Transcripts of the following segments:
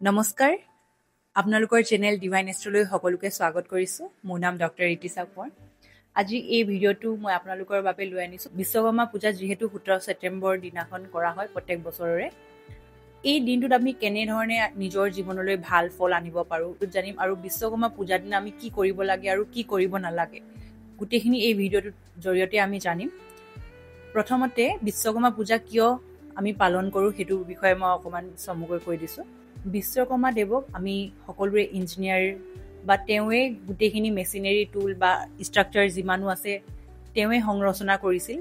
নমস্কাৰ, আপোনালোকৰ channel divine এষ্ট্ৰলৈ সকলোকে স্বাগত কৰিছোঁ। মোৰ নাম ডক্টৰ ৰীতিশা কোঁৱৰ। আজি এই ভিডিঅ'টো মই আপোনালোকৰ বাবে লৈ আনিছোঁ। বিশ্বকৰ্মা পূজা যিহেতু 17 ছেপ্টেম্বৰ দিনাখন কৰা হয় প্ৰত্যেক বছৰৰে, এই দিনটোত আমি কেনেধৰণে নিজৰ জীৱনলৈ ভাল ফল আনিব পাৰোঁ জানিম, আৰু বিশ্বকৰ্মা পূজাৰ দিনা আমি কি কৰিব লাগে আৰু কি কৰিব নালাগে গোটেইখিনি এই ভিডিঅ'টোৰ জৰিয়তে আমি জানিম। প্ৰথমতে বিশ্বকৰ্মা পূজা কিয় আমি পালন কৰোঁ সেইটো বিষয়ে মই অকণমান চমুকৈ কৈ দিছোঁ। বিশ্বকৰ্মা দেৱক আমি সকলোৰে ইঞ্জিনিয়াৰ বা তেওঁৱে গোটেইখিনি মেচিনেৰী টুল বা ষ্ট্ৰাকচাৰ যিমানো আছে তেওঁৱে সংৰচনা কৰিছিল।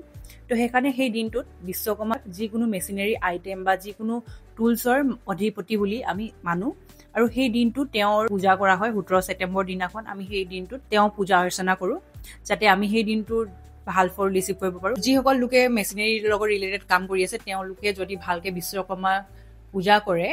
তো সেইকাৰণে সেই দিনটোত বিশ্বকৰ্মাক যিকোনো মেচিনেৰী আইটেম বা যিকোনো টুলছৰ অধিপতি বুলি আমি মানো, আৰু সেই দিনটো তেওঁৰ পূজা কৰা হয়। 17 ছেপ্টেম্বৰ দিনাখন আমি সেই দিনটোত তেওঁ পূজা অৰ্চনা কৰোঁ, যাতে আমি সেই দিনটোৰ ভাল ফল ৰিচিভ কৰিব পাৰোঁ। যিসকল লোকে মেচিনেৰীৰ লগত ৰিলেটেড কাম কৰি আছে তেওঁলোকে যদি ভালকৈ বিশ্বকৰ্মা পূজা কৰে,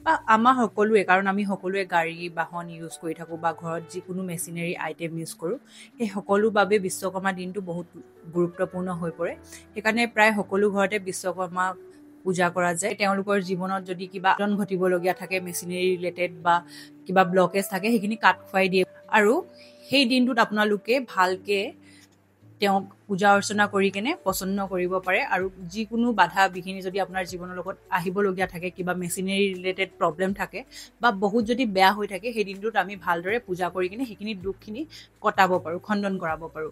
বা আমাৰ সকলোৱে, কাৰণ আমি সকলোৱে গাড়ী বাহন ইউজ কৰি থাকোঁ বা ঘৰত যিকোনো মেচিনেৰী আইটেম ইউজ কৰোঁ, সেই সকলো বাবে বিশ্বকৰ্মা দিনটো বহুত গুৰুত্বপূৰ্ণ হৈ পৰে। সেইকাৰণে প্ৰায় সকলো ঘৰতে বিশ্বকৰ্মা পূজা কৰা যায়। তেওঁলোকৰ জীৱনত যদি কিবা ঘটন ঘটিবলগীয়া থাকে, মেচিনেৰী ৰিলেটেড বা কিবা ব্লকেজ থাকে, সেইখিনি কাট খুৱাই দিয়ে। আৰু সেই দিনটোত আপোনালোকে ভালকৈ তেওঁক পূজা অৰ্চনা কৰি কেনে প্ৰসন্ন কৰিব পাৰে। আৰু যিকোনো বাধা বিঘিনি যদি আপোনাৰ জীৱনৰ লগত আহিবলগীয়া থাকে, কিবা মেচিনেৰী ৰিলেটেড প্ৰব্লেম থাকে বা বহুত যদি বেয়া হৈ থাকে, সেই দিনটোত আমি ভালদৰে পূজা কৰি কিনে সেইখিনি দুখখিনি কটাব পাৰোঁ, খণ্ডন কৰাব পাৰোঁ।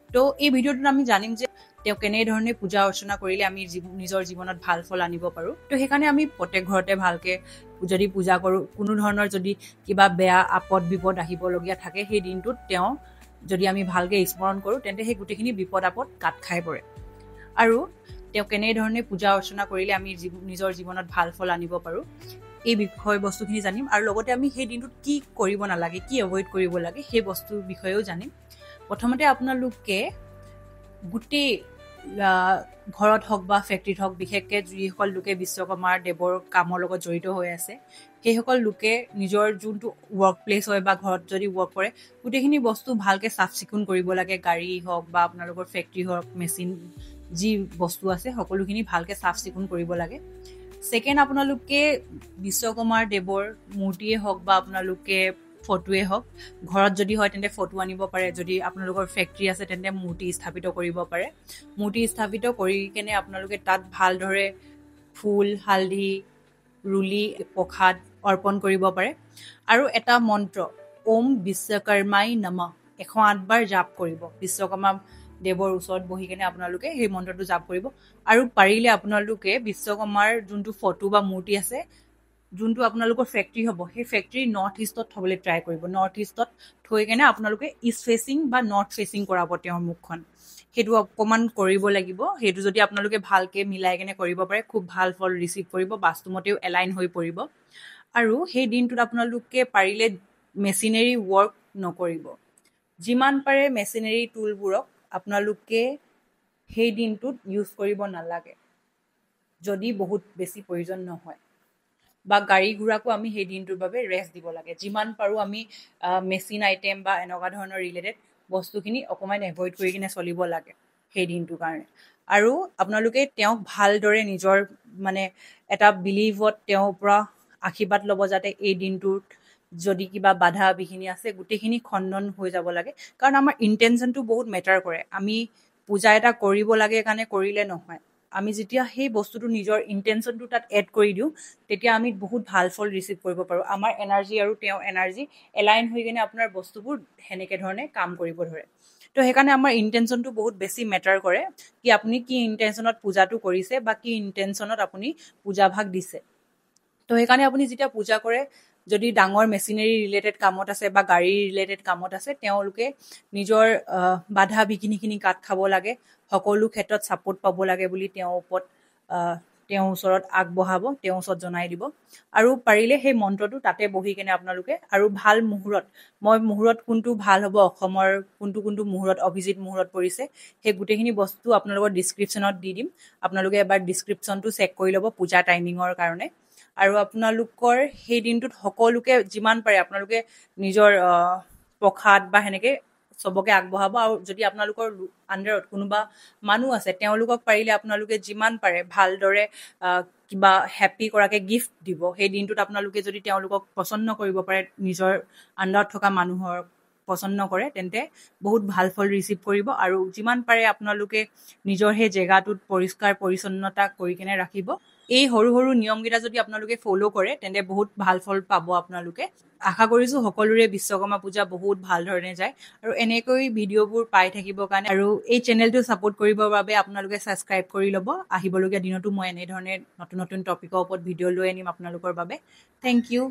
তো এই ভিডিঅ'টোত আমি জানিম যে তেওঁ কেনেধৰণে পূজা অৰ্চনা কৰিলে আমি নিজৰ জীৱনত ভাল ফল আনিব পাৰোঁ। তো সেইকাৰণে আমি প্ৰত্যেক ঘৰতে ভালকৈ যদি পূজা কৰোঁ, কোনো ধৰণৰ যদি কিবা বেয়া আপদ বিপদ আহিবলগীয়া থাকে, সেই দিনটোত তেওঁ যদি আমি ভালকৈ স্মৰণ কৰোঁ, তেন্তে সেই গোটেইখিনি বিপদ আপদ কাট খাই পৰে। আৰু তেওঁ কেনেধৰণে পূজা অৰ্চনা কৰিলে আমি নিজৰ জীৱনত ভাল ফল আনিব পাৰোঁ, এই বিষয়বস্তুখিনি জানিম। আৰু লগতে আমি সেই দিনটোত কি কৰিব নালাগে, কি এভইড কৰিব লাগে, সেই বস্তুৰ বিষয়েও জানিম। প্ৰথমতে আপোনালোকে গোটেই ঘৰত হওক বা ফেক্টৰীত হওক, বিশেষকৈ যিসকল লোকে বিশ্বকৰ্মাৰ দেৱৰ কামৰ লগত জড়িত হৈ আছে, সেইসকল লোকে নিজৰ যোনটো ৱৰ্ক প্লেচ হয় বা ঘৰত যদি ৱৰ্ক কৰে, গোটেইখিনি বস্তু ভালকৈ চাফ চিকুণ কৰিব লাগে। গাড়ী হওক বা আপোনালোকৰ ফেক্টৰী হওক, মেচিন যি বস্তু আছে সকলোখিনি ভালকৈ চাফ চিকুণ কৰিব লাগে। ছেকেণ্ড, আপোনালোকে বিশ্বকৰ্মাৰ দেৱৰ মূৰ্তিয়ে হওক বা আপোনালোকে ফটোৱে হওক, ঘৰত যদি হয় তেন্তে ফটো আনিব পাৰে, যদি আপোনালোকৰ ফেক্টৰী আছে তেন্তে মূৰ্তি স্থাপিত কৰিব পাৰে। মূৰ্তি স্থাপিত কৰি কেনে আপোনালোকে তাত ভালদৰে ফুল, হালধি, ৰুলি, প্ৰসাদ অৰ্পণ কৰিব পাৰে। আৰু এটা মন্ত্ৰ, ওম বিশ্বকৰ্মাই নমঃ, 108 বাৰ জাপ কৰিব। বিশ্বকৰ্মা দেৱৰ ওচৰত বহি কেনে আপোনালোকে সেই মন্ত্ৰটো জাপ কৰিব। আৰু পাৰিলে আপোনালোকে বিশ্বকৰ্মাৰ যোনটো ফটো বা মূৰ্তি আছে, যোনটো আপোনালোকৰ ফেক্টৰী হ'ব, সেই ফেক্টৰী নৰ্থ ইষ্টত থ'বলৈ ট্ৰাই কৰিব। নৰ্থ ইষ্টত থৈ কেনে আপোনালোকে ইষ্ট ফেচিং বা নৰ্থ ফেচিং কৰাব তেওঁৰ মুখখন, সেইটো অকণমান কৰিব লাগিব। সেইটো যদি আপোনালোকে ভালকৈ মিলাই কেনে কৰিব পাৰে, খুব ভাল ফল ৰিচিভ কৰিব, বাস্তুমতেও এলাইন হৈ পৰিব। আৰু সেই দিনটোত আপোনালোকে পাৰিলে মেচিনেৰী ৱৰ্ক নকৰিব। যিমান পাৰে মেচিনেৰী টুলবোৰক আপোনালোকে সেই দিনটোত ইউজ কৰিব নালাগে, যদি বহুত বেছি প্ৰয়োজন নহয়। বা গাড়ী ঘোঁৰাকো আমি সেই দিনটোৰ বাবে ৰেষ্ট দিব লাগে। যিমান পাৰোঁ আমি মেচিন আইটেম বা এনেকুৱা ধৰণৰ ৰিলেটেড বস্তুখিনি অকণমান এভইড কৰি কিনে চলিব লাগে সেই দিনটোৰ কাৰণে। আৰু আপোনালোকে তেওঁক ভালদৰে নিজৰ মানে এটা বিলিভত তেওঁৰ পৰা আশীৰ্বাদ ল'ব, যাতে এই দিনটোত যদি কিবা বাধা বিঘিনি আছে গোটেইখিনি খণ্ডন হৈ যাব লাগে। কাৰণ আমাৰ ইণ্টেনশ্যনটো বহুত মেটাৰ কৰে। আমি পূজা এটা কৰিব লাগে কাৰণে কৰিলে নহয়, আমি যেতিয়া সেই বস্তুটো নিজৰ ইণ্টেনশ্যনটো তাত এড কৰি দিওঁ, তেতিয়া আমি বহুত ভাল ফল ৰিচিভ কৰিব পাৰোঁ। আমাৰ এনাৰ্জি আৰু তেওঁৰ এনাৰ্জি এলাইন হৈ কিনে আপোনাৰ বস্তুবোৰ সেনেকৈ ধৰণে কাম কৰিব ধৰে। তো সেইকাৰণে আমাৰ ইণ্টেনশ্যনটো বহুত বেছি মেটাৰ কৰে, কি আপুনি কি ইণ্টেনশ্যনত পূজাটো কৰিছে বা কি ইণ্টেনশ্যনত আপুনি পূজা ভাগ দিছে। তো সেইকাৰণে আপুনি যেতিয়া পূজা কৰে, যদি ডাঙৰ মেচিনেৰী ৰিলেটেড কামত আছে বা গাড়ী ৰিলেটেড কামত আছে, তেওঁলোকে নিজৰ বাধা বিঘিনিখিনি কাট খাব লাগে, সকলো ক্ষেত্ৰত ছাপোৰ্ট পাব লাগে বুলি তেওঁৰ ওপৰত, তেওঁৰ ওচৰত আগবঢ়াব, তেওঁৰ ওচৰত জনাই দিব। আৰু পাৰিলে সেই মন্ত্ৰটো তাতে বহি কেনে আপোনালোকে, আৰু ভাল মুহূৰ্ত, মই মুহূৰ্ত কোনটো ভাল হ'ব, অসমৰ কোনটো কোনটো মুহূৰ্ত অভিজিত মুহূৰ্ত পৰিছে, সেই গোটেইখিনি বস্তু আপোনালোকৰ ডিছক্ৰিপশ্যনত দি দিম। আপোনালোকে এবাৰ ডিছক্ৰিপশ্যনটো চেক কৰি ল'ব পূজা টাইমিঙৰ কাৰণে। আৰু আপোনালোকৰ সেই দিনটোত সকলোকে যিমান পাৰে আপোনালোকে নিজৰ প্ৰসাদ বা সেনেকৈ চবকে আগবঢ়াব। আৰু যদি আপোনালোকৰ আণ্ডাৰত কোনোবা মানুহ আছে, তেওঁলোকক পাৰিলে আপোনালোকে যিমান পাৰে ভালদৰে কিবা হেপ্পী কৰাকৈ গিফ্ট দিব। সেই দিনটোত আপোনালোকে যদি তেওঁলোকক প্ৰসন্ন কৰিব পাৰে, নিজৰ আণ্ডাৰত থকা মানুহৰ প্ৰসন্ন কৰে, তেন্তে বহুত ভাল ফল ৰিচিভ কৰিব। আৰু যিমান পাৰে আপোনালোকে নিজৰ সেই জেগাটোত পৰিষ্কাৰ পৰিচ্ছন্নতা কৰি কেনে ৰাখিব। এই সৰু সৰু নিয়মকেইটা যদি আপোনালোকে ফ'ল' কৰে, তেন্তে বহুত ভাল ফল পাব আপোনালোকে। আশা কৰিছোঁ সকলোৰে বিশ্বকৰ্মা পূজা বহুত ভাল ধৰণে যায়। আৰু এনেকৈ ভিডিঅ'বোৰ পাই থাকিবৰ কাৰণে আৰু এই চেনেলটো ছাপোৰ্ট কৰিবৰ বাবে আপোনালোকে ছাবস্ক্ৰাইব কৰি ল'ব। আহিবলগীয়া দিনতো মই এনেধৰণে নতুন নতুন টপিকৰ ওপৰত ভিডিঅ' লৈ আনিম আপোনালোকৰ বাবে। Thank you.